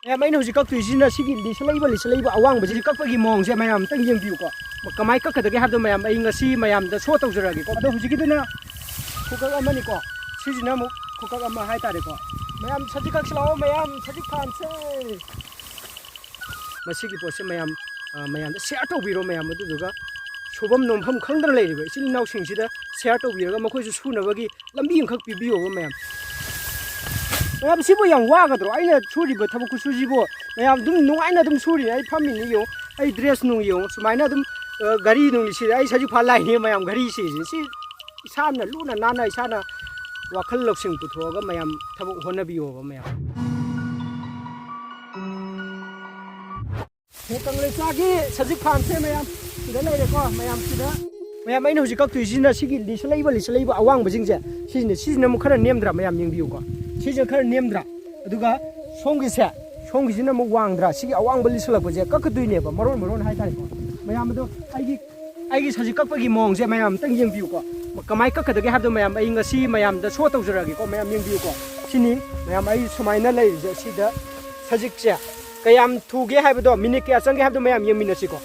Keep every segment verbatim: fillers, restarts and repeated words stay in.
ꯃꯌꯥꯝ, ꯑꯩꯅ ꯍꯧꯖꯤꯛ ꯀꯛꯇꯣꯏꯁꯤꯅ ꯁꯤꯒꯤ ꯂꯤꯁꯜꯂꯛꯏꯕ, ꯂꯤꯁꯜꯂꯛꯏꯕ ꯑꯋꯥꯡꯕꯁꯤ ꯀꯛꯄꯒꯤ ꯃꯑꯣꯡꯁꯦ ꯃꯌꯥꯝ ꯑꯝꯇꯪ ꯌꯦꯡꯕꯤꯌꯨꯀꯣ꯫ ꯀꯃꯥꯏꯅ ꯀꯛꯀꯗꯒꯦ ꯍꯥꯏꯕꯗꯣ ꯃꯌꯥꯝ ꯑꯩ ꯉꯁꯤ ꯃꯌꯥꯝꯗ ꯁꯣ ꯇꯧꯖꯔꯛꯑꯒꯦꯀꯣ꯫ ꯑꯗꯣ ꯍꯧꯖꯤꯛꯀꯤꯗꯨꯅ ꯈꯨꯀꯛ ꯑꯃꯅꯤꯀꯣ, ꯁꯤꯁꯤꯅ ꯑꯃꯨꯛ ꯈꯨꯀꯛ ꯑꯃ ꯍꯥꯏꯇꯥꯔꯦꯀꯣ꯫ ꯃꯌꯥꯝ ꯁꯖꯤꯛ ꯀꯛꯁꯤ ꯂꯥꯛꯑꯣ, ꯃꯌꯥꯝ ꯁꯖꯤꯛ ꯐꯥꯟꯁꯦ꯫ ꯃꯁꯤꯒꯤ ꯄꯣꯠꯁꯦ ꯃꯌꯥꯝ, ꯑ, ꯃꯌꯥꯝꯗ ꯁꯤꯌꯔ ꯇꯧꯕꯤꯔꯣ ꯃꯌꯥꯝ, ꯑꯗꯨꯗꯨꯒ ꯁꯨꯐꯝ ꯅꯣꯝꯐꯝ ꯈꯪꯗꯅ ꯂꯩꯔꯤꯕ ꯏꯆꯤꯜ ꯏꯅꯥꯎꯁꯤꯡꯁꯤꯗ ꯁꯤꯌꯔ ꯇꯧꯕꯤꯔꯒ ꯃꯈꯣꯏꯁꯨ ꯁꯨꯅꯕꯒꯤ ꯂꯝꯕꯤ ꯑꯃꯈꯛ ꯄꯤꯕꯤꯌꯣꯕ ꯃꯌꯥꯝ꯫ ꯃꯌꯥꯝ, ꯁꯤꯕꯨ ꯌꯥꯝ ꯋꯥꯒꯗ꯭ꯔꯣ? ꯑꯩꯅ ꯁꯨꯔꯤꯕ ꯊꯕꯛ ꯈꯨꯁꯨꯁꯤꯕꯨ ꯃꯌꯥꯝ ꯑꯗꯨꯝ ꯅꯨꯡꯉꯥꯏꯅ ꯑꯗꯨꯝ ꯁꯨꯔꯤꯅꯦ꯫ ꯑꯩ ꯐꯝꯃꯤꯅꯤ ꯌꯦꯡꯉꯣ, ꯑꯩ ꯗ꯭ꯔꯦꯁ ꯅꯨꯡ ꯌꯦꯡꯉꯣ, ꯁꯨꯃꯥꯏꯅ ꯑꯗꯨꯝ, ꯑ, ꯒꯥꯔꯤ ꯅꯨꯡ ꯁꯤꯗ ꯑꯩ ꯁꯖꯤꯛ ꯐꯥ ꯂꯥꯛꯏꯅꯦ ꯃꯌꯥꯝ, ꯒꯥꯔꯤ ꯁꯤꯔꯤꯁꯦ꯫ ꯁꯤ ꯏꯁꯥꯅ ꯂꯨꯅ ꯅꯥꯟꯅ ꯏꯁꯥꯅ ꯋꯥꯈꯜ ꯂꯧꯁꯤꯡ ꯄꯨꯊꯣꯛꯑꯒ ꯃꯌꯥꯝ ꯊꯕꯛ ꯍꯣꯠꯅꯕꯤꯌꯣꯕ ꯃꯌꯥꯝ꯫ ꯍꯦ, ꯀꯪꯂꯩꯆꯥꯒꯤ ꯁꯖꯤꯛ ꯐꯥꯟꯁꯦ ꯃꯌꯥꯝ ꯁꯤꯗ ꯂꯩꯔꯦꯀꯣ꯫ ꯃꯌꯥꯝ ꯁꯤꯗ, ꯃꯌꯥꯝ, ꯑꯩꯅ ꯍꯧꯖꯤꯛ ꯀꯛꯇꯣꯏꯁꯤꯅ ꯁꯤꯒꯤ ꯂꯤꯁꯜꯂꯛꯏꯕ, ꯂꯤꯁꯜꯂꯛꯏꯕ ꯑꯋꯥꯡꯕꯁꯤꯡꯁꯦ, ꯁꯤꯁꯤꯅ, ꯁꯤꯁꯤꯅ ꯑꯃꯨꯛ ꯈꯔ ꯅꯦꯝꯗ꯭ꯔꯥ? ꯃꯌꯥꯝ ꯌꯦꯡꯕꯤꯌꯨꯀꯣ, ꯁꯤꯁꯤꯅ ꯈꯔ ꯅꯦꯝꯗ꯭ꯔꯥ? ꯑꯗꯨꯒ ꯁꯣꯝꯒꯤꯁꯦ, ꯁꯣꯝꯒꯤꯁꯤꯅ ꯑꯃꯨꯛ ꯋꯥꯡꯗ꯭ꯔꯥ? ꯁꯤꯒꯤ ꯑꯋꯥꯡꯕ ꯂꯤꯁꯜꯂꯛꯄꯁꯦ ꯀꯛꯀꯗꯣꯏꯅꯦꯕ, ꯃꯔꯣꯟ ꯃꯔꯣꯟ ꯍꯥꯏꯇꯥꯔꯦꯀꯣ꯫ ꯃꯌꯥꯝ ꯑꯗꯣ ꯑꯩꯒꯤ, ꯑꯩꯒꯤ ꯁꯖꯤꯛ ꯀꯛꯄꯒꯤ ꯃꯑꯣꯡꯁꯦ ꯃꯌꯥꯝ ꯑꯝꯇꯪ ꯌꯦꯡꯕꯤꯌꯨꯀꯣ꯫ ꯀꯃꯥꯏꯅ ꯀꯛꯀꯗꯒꯦ ꯍꯥꯏꯕꯗꯣ ꯃꯌꯥꯝ ꯑꯩ ꯉꯁꯤ ꯃꯌꯥꯝꯗ ꯁꯣ ꯇꯧꯖꯔꯛꯑꯒꯦꯀꯣ꯫ ꯃꯌꯥꯝ ꯌꯦꯡꯕꯤꯌꯨꯀꯣ꯫ ꯁꯤꯅꯤ ꯃꯌꯥꯝ ꯑꯩ ꯁꯨꯃꯥꯏꯅ ꯂꯩꯔꯤꯁꯦ꯫ ꯁꯤꯗ ꯁꯖꯤꯛꯁꯦ ꯀꯌꯥꯝ ꯊꯨꯒꯦ ꯍꯥꯏꯕꯗꯣ, ꯃꯤꯅꯤꯠ ꯀꯌꯥ ꯆꯪꯒꯦ ꯍꯥꯏꯕꯗꯣ ꯃꯌꯥꯝ ꯌꯦꯡꯃꯤꯟꯅꯁꯤꯀꯣ꯫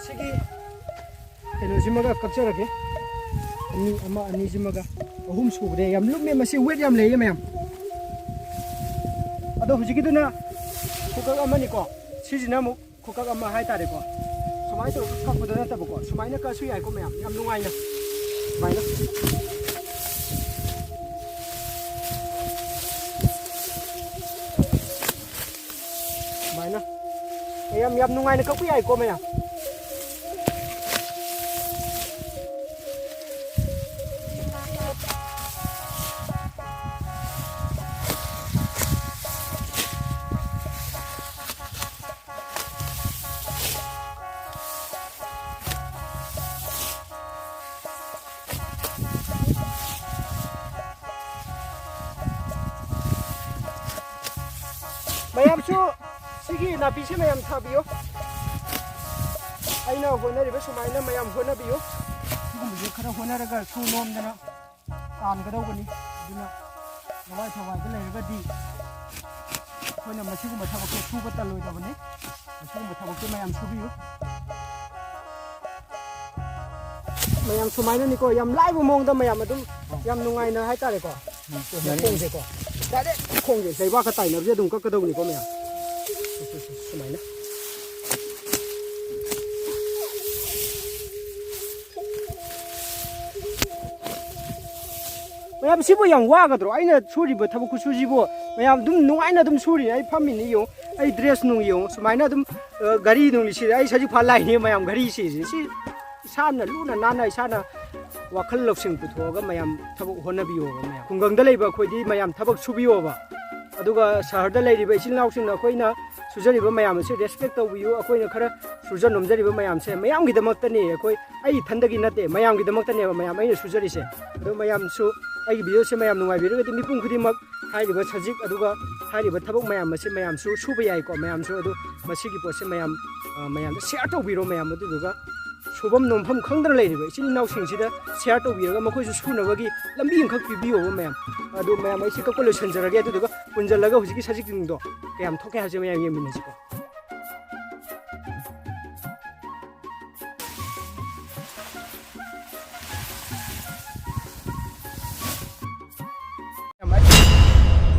ꯁꯤꯒꯤ ꯀꯩꯅꯣꯁꯤꯃꯒ ꯀꯛꯆꯔꯒꯦ꯫ ꯑꯅꯤ, ꯑꯃ, ꯑꯅꯤꯁꯤꯃꯒ ꯑꯍꯨꯝ ꯁꯨꯈ꯭ꯔꯦ꯫ ꯌꯥꯝ ꯂꯨꯝꯃꯦ ꯃꯁꯤ, weight ꯌꯥꯝ ꯂꯩꯌꯦ ꯃꯌꯥꯝ꯫ ꯑꯗꯣ ꯍꯧꯖꯤꯛꯀꯤꯗꯨꯅ ꯈꯨꯀꯛ ꯑꯃꯅꯤꯀꯣ, ꯁꯤꯁꯤꯅ ꯑꯃꯨꯛ ꯈꯨꯀꯛ ꯑꯃ ꯍꯥꯏꯇꯥꯔꯦꯀꯣ꯫ ꯁꯨꯃꯥꯏꯅ ꯇꯧꯔꯒ ꯀꯛꯄꯗꯣ ꯅꯠꯇꯕꯀꯣ, ꯁꯨꯃꯥꯏꯅ ꯀꯛꯑꯁꯨ ꯌꯥꯏꯀꯣ ꯃꯌꯥꯝ, ꯌꯥꯝ ꯅꯨꯡꯉꯥꯏꯅ꯫ ꯁꯨꯃꯥꯏꯅ꯫ ꯁꯨꯃꯥꯏꯅ꯫ ꯃꯌꯥꯝ ꯌꯥꯝ ꯅꯨꯡꯉꯥꯏꯅ ꯀꯛꯄ ꯌꯥꯏꯀꯣ ꯃꯌꯥꯝ꯫ ꯃꯌꯥꯝꯁꯨ ꯁꯤꯒꯤ ꯅꯥꯄꯤꯁꯦ ꯃꯌꯥꯝ ꯊꯥꯕꯤꯌꯨ꯫ ꯑꯩꯅ ꯍꯣꯠꯅꯔꯤꯕ ꯁꯨꯃꯥꯏꯅ ꯃꯌꯥꯝ ꯍꯣꯠꯅꯕꯤꯌꯨ꯫ ꯁꯤꯒꯨꯝꯕꯁꯦ ꯈꯔ ꯍꯣꯠꯅꯔꯒ ꯁꯨ ꯅꯣꯝꯗꯅ ꯇꯥꯟꯒꯗꯧꯕꯅꯤ꯫ ꯑꯗꯨꯅ ꯂꯋꯥꯏ ꯊꯋꯥꯏꯗ ꯂꯩꯔꯒꯗꯤ ꯑꯩꯈꯣꯏꯅ ꯃꯁꯤꯒꯨꯝꯕ ꯊꯕꯛꯁꯦ ꯁꯨꯕ ꯇꯜꯂꯣꯏꯗꯕꯅꯤ꯫ ꯃꯁꯤꯒꯨꯝꯕ ꯊꯕꯛꯁꯦ ꯃꯌꯥꯝ ꯁꯨꯕꯤꯌꯨ꯫ ꯃꯌꯥꯝ ꯁꯨꯃꯥꯏꯅꯅꯤꯀꯣ, ꯌꯥꯝ ꯂꯥꯏꯕ ꯃꯑꯣꯡꯗ ꯃꯌꯥꯝ ꯑꯗꯨꯝ ꯌꯥꯝ ꯅꯨꯡꯉꯥꯏꯅ ꯍꯥꯏꯇꯥꯔꯦꯀꯣ꯫ ꯌꯥꯅꯤ꯫ ꯈꯣꯡꯁꯦꯀꯣ, direct ꯈꯣꯡꯁꯦ ꯂꯩꯕꯥꯛꯀ ꯇꯥꯏꯅꯕꯁꯦ ꯑꯗꯨꯝ ꯀꯛꯀꯗꯧꯕꯅꯤꯀꯣ ꯃꯌꯥꯝ꯫ ꯁꯨꯃꯥꯏꯅ꯫ ꯃꯌꯥꯝ, ꯁꯤꯕꯨ ꯌꯥꯝ ꯋꯥꯒꯗ꯭ꯔꯣ? ꯑꯩꯅ ꯁꯨꯔꯤꯕ ꯊꯕꯛ ꯈꯨꯠꯁꯨꯁꯤꯕꯨ ꯃꯌꯥꯝ ꯑꯗꯨꯝ ꯅꯨꯡꯉꯥꯏꯅ ꯑꯗꯨꯝ ꯁꯨꯔꯤ꯫ ꯑꯩ ꯐꯝꯃꯤꯅꯤ ꯌꯦꯡꯉꯨ, ꯑꯩ dress ꯅꯨꯡ ꯌꯦꯡꯉꯨ, ꯁꯨꯃꯥꯏꯅ ꯑꯗꯨꯝ, ꯑ, ꯘꯔꯤ ꯅꯨꯡ ꯁꯤꯗ ꯑꯩ ꯁꯖꯤꯛ ꯐꯥ ꯂꯥꯛꯏꯅꯦ ꯃꯌꯥꯝ, ꯘꯔꯤ ꯁꯤꯔꯤꯁꯦ꯫ ꯁꯤ ꯏꯁꯥꯅ ꯂꯨꯅ ꯅꯥꯟꯅ ꯏꯁꯥꯅ ꯋꯥꯈꯜ ꯂꯧꯁꯤꯡ ꯄꯨꯊꯣꯛꯑꯒ ꯃꯌꯥꯝ ꯊꯕꯛ ꯍꯣꯠꯅꯕꯤꯌꯣꯕ ꯃꯌꯥꯝ꯫ ꯈꯨꯡꯒꯪꯗ ꯂꯩꯕ ꯑꯩꯈꯣꯏꯗꯤ ꯃꯌꯥꯝ ꯊꯕꯛ ꯁꯨꯕꯤꯌꯣꯕ꯫ ꯑꯗꯨꯒ ꯁꯍꯔꯗ ꯂꯩꯔꯤꯕ ꯏꯆꯤꯜ ꯏꯅꯥꯎꯁꯤꯡꯅ ꯑꯩꯈꯣꯏꯅ ꯁꯨꯖꯔꯤꯕ ꯃꯌꯥꯝ ꯑꯁꯤ respect ꯇꯧꯕꯤꯌꯨ꯫ ꯑꯩꯈꯣꯏꯅ ꯈꯔ ꯁꯨꯖ ꯅꯣꯝꯖꯔꯤꯕ ꯃꯌꯥꯝꯁꯦ ꯃꯌꯥꯝꯒꯤꯗꯃꯛꯇꯅꯦ꯫ ꯑꯩꯈꯣꯏ, ꯑꯩ ꯏꯊꯟꯗꯒꯤ ꯅꯠꯇꯦ, ꯃꯌꯥꯝꯒꯤꯗꯃꯛꯇꯅꯦꯕ ꯃꯌꯥꯝ ꯑꯩꯅ ꯁꯨꯖꯔꯤꯁꯦ꯫ ꯑꯗꯣ ꯃꯌꯥꯝꯁꯨ ꯑꯩꯒꯤ video ꯁꯦ ꯃꯌꯥꯝ ꯅꯨꯡꯉꯥꯏꯕꯤꯔꯒꯗꯤ ꯃꯤꯄꯨꯝ ꯈꯨꯗꯤꯡꯃꯛ ꯍꯥꯏꯔꯤꯕ ꯁꯖꯤꯛ ꯑꯗꯨꯒ ꯍꯥꯏꯔꯤꯕ ꯊꯕꯛ ꯃꯌꯥꯝ ꯑꯁꯤ ꯃꯌꯥꯝꯁꯨ ꯁꯨꯕ ꯌꯥꯏꯀꯣ꯫ ꯃꯌꯥꯝꯁꯨ ꯑꯗꯨ ꯃꯁꯤꯒꯤ ꯄꯣꯠꯁꯦ ꯃꯌꯥꯝ, ꯑ, ꯃꯌꯥꯝꯗ share ꯇꯧꯕꯤꯔꯣ ꯃꯌꯥꯝ꯫ ꯑꯗꯨꯗꯨꯒ ꯁꯨꯐꯝ ꯅꯣꯝꯐꯝ ꯈꯪꯗꯅ ꯂꯩꯔꯤꯕ ꯏꯆꯤꯜ ꯏꯅꯥꯎꯁꯤꯡꯁꯤꯗ share ꯇꯧꯕꯤꯔꯒ ꯃꯈꯣꯏꯁꯨ ꯁꯨꯅꯕꯒꯤ ꯂꯝꯕꯤ ꯑꯃꯈꯛ ꯄꯤꯕꯤꯌꯣꯕ ꯃꯌꯥꯝ꯫ ꯑꯗꯨ ꯃꯌꯥꯝ ꯑꯩꯁꯤ ꯀꯛꯄ ꯂꯣꯏꯁꯤꯟꯖꯔꯒꯦ꯫ ꯑꯗꯨꯗꯨꯒ ꯄꯨꯟꯖꯜꯂꯒ ꯍꯧꯖꯤꯛꯀꯤ ꯁꯖꯤꯛꯁꯤꯡꯗꯣ ꯀꯌꯥꯝ ꯊꯣꯛꯀꯦ ꯍꯥꯏꯕꯁꯦ ꯃꯌꯥꯝ ꯌꯦꯡꯃꯤꯟꯅꯁꯤꯀꯣ꯫